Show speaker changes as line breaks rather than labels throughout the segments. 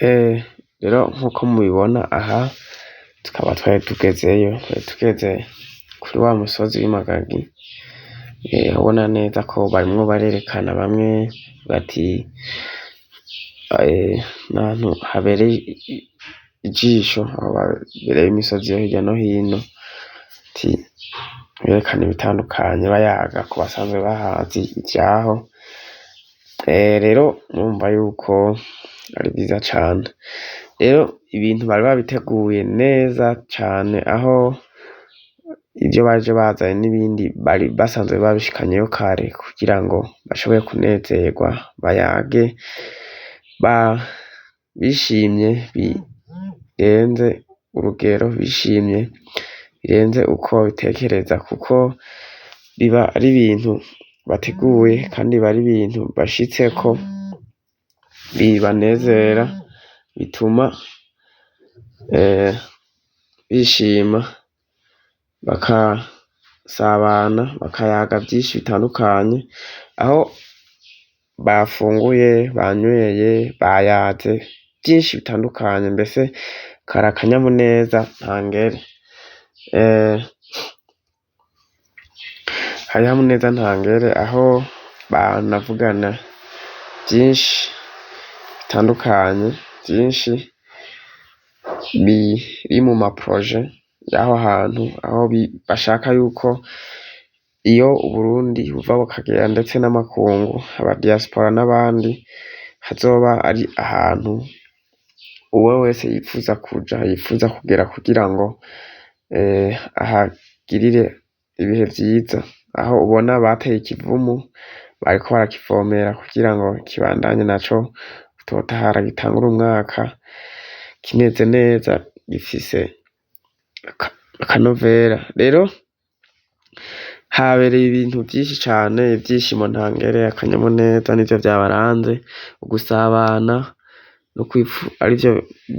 Rero nkuko mubibona aha tukaba twari tugezeyo, twari tugeze kuri wa musozi w'Imagagi, ubona neza ko barimwo barerekana bamwe bati n'ahantu habereye ijisho, aho habereye imisozi yo hirya no hino, ati berekana ibitandukanye bayaga ku basanzwe bahazi ivyaho, rero murumva yuko ari vyiza cane. Rero ibintu bari babiteguye neza cane, aho ivyo baje bazanye n'ibindi bari basanzwe babishikanyeyo kare kugira ngo bashobore kunezerwa, bayage bishimye birenze urugero, bishimye birenze uko babitekereza, kuko biba ari ibintu bateguye kandi biba ari ibintu bashitseko bibanezera, bituma bishima, bakasabana, bakayaga vyinshi bitandukanye, aho bafunguye, banyweye, bayaze vyinshi bitandukanye, mbese kari akanyamuneza ntangere. Akanyamuneza ntangere aho banavugana vyinshi bitandukanye, vyinshi biri mu ma projet y'aho hantu, aho bashaka yuko iyo Uburundi buva bukagera ndetse n'amakungu, aba diaspora n'abandi, hazoba ari ahantu uwo wese yipfuza kuja, yipfuza kugera kugira ngo ahagirire ibihe vyiza, aho ubona bateye ikivumu bariko barakivomera kugira ngo kibandanye naco gutotahara, gitangure umwaka kimeze neza, gifise akanovera. Rero habereye ibintu vyinshi cane, ivyishimo ntangere, akanyamuneza nivyo vyabaranze, ugusabana arivyo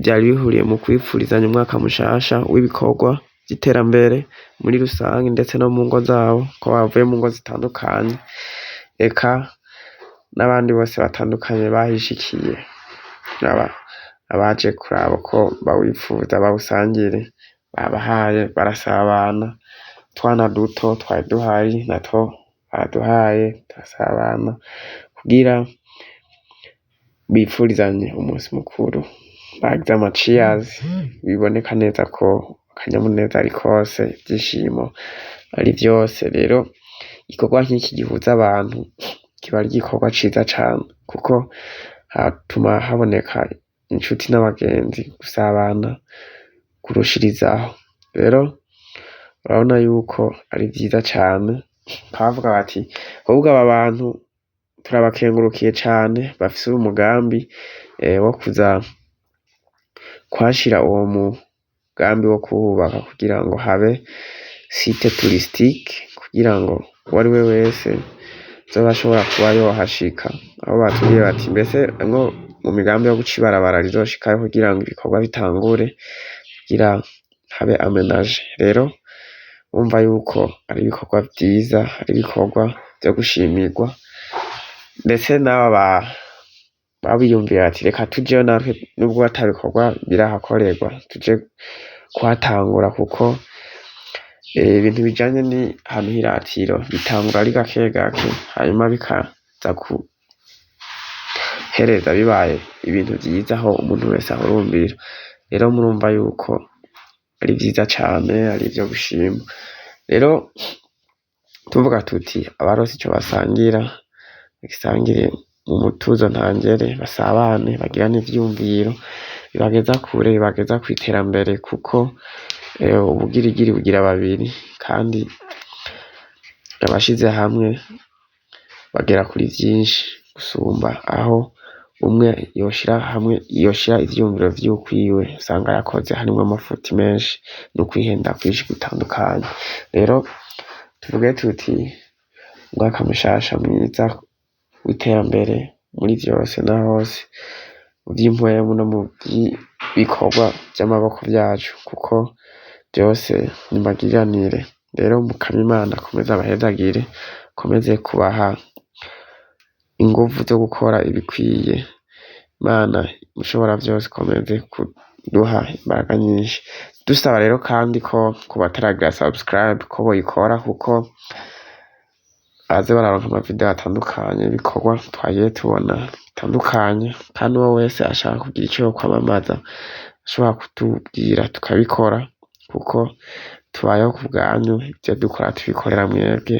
vyari bihuriye mu kwipfurizanya umwaka mushasha w'ibikorwa vy'iterambere muri rusange, ndetse no mu ngo zabo, ko bavuye mu ngo zitandukanye, eka n'abandi bose batandukanye bahishikiye, abaje kuraba ko bawipfuza bawusangire, babahaye barasabana, utwana duto twari duhari natwo baduhaye turasabana kugira bipfurizanye umunsi mukuru, bagize ama cheers, biboneka neza ko akanyamuneza ari kose, ivyishimo ari vyose. Rero igikorwa nk'iki gihuza abantu kiba ari igikorwa ciza cane, kuko hatuma haboneka inshuti n'abagenzi, gusabana kurushirizaho. Rero urabona yuko ari vyiza cane, bakavuga bati ahubwo aba bantu turabakengurukiye cane, bafise umugambi wo kuza kuhashira uwo mugambi wo kuhubaka kugira ngo habe site touristique, kugira ngo uwariwe wese azobe ashobora kuba yohashika, aho batubwiye bati mbese mwo mu migambi yo guca ibarabara rizoshikayo kugira ngo ibikorwa bitangure, kugira habe aménagé. Rero urumva yuko ari ibikorwa vyiza, ari ibikorwa vyo gushimirwa, ndetse n'aba babiyumviye bati reka tujeyo natwe nubwo ata bikorwa birahakorerwa, tuje kuhatangura, kuko ibintu bijanye n'ahantu h'iratiro bitangura ari gake gake, hanyuma bikaza guhereza bibaye ibintu vyiza aho umuntu wese ahurumbira. Rero murumva yuko ari vyiza cane, ari ivyo gushima. Rero tuvuga tuti abaronse ico basangira bagisangire mu mutuzo ntangere, basabane, bagirane ivyiyumviro bibageza kure, bibageza kw'iterambere, kuko ubugirigiri bugira babiri, kandi abashize hamwe bagera kuri vyinshi gusumba aho umwe yoshira hamwe, yoshira ivyiyumviro vyiwe ukwiwe, usanga yakoze harimwo amafuti menshi n'ukwihenda kwinshi gutandukanye. Rero tuvuge tuti umwaka mushasha mwiza w'iterambere muri vyose na hose, mu vy'impwemu no mu vy'ibikorwa vy'amaboko vyacu, kuko vyose ni magiranire. Rero Mukama Imana akomeze abahezagire, akomeze kubaha inguvu zo gukora ibikwiye. Imana mushobora vyose ikomeze kuduha imbaraga nyinshi. Dusaba rero kandi ko ku bataragira subscribe ko boyikora, kuko baze bararonka ama video atandukanye y'ibikorwa twagiye tubona bitandukanye, kandi uwo wese ashaka kugira ico yokwamamaza ashobora kutubwira tukabikora, kuko tubayeho ku bwanyu, ivyo dukora tubikorera mwebwe,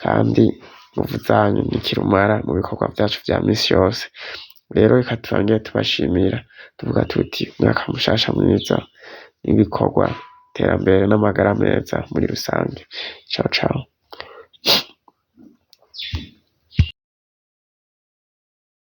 kandi inguvu zanyu ni kirumara mu bikorwa vyacu vya misi yose. Rero reka turangire tubashimira tuvuga tuti umwaka mushasha mwiza n'ibikorwa, iterambere n'amagara meza muri rusange. Ciao ciao.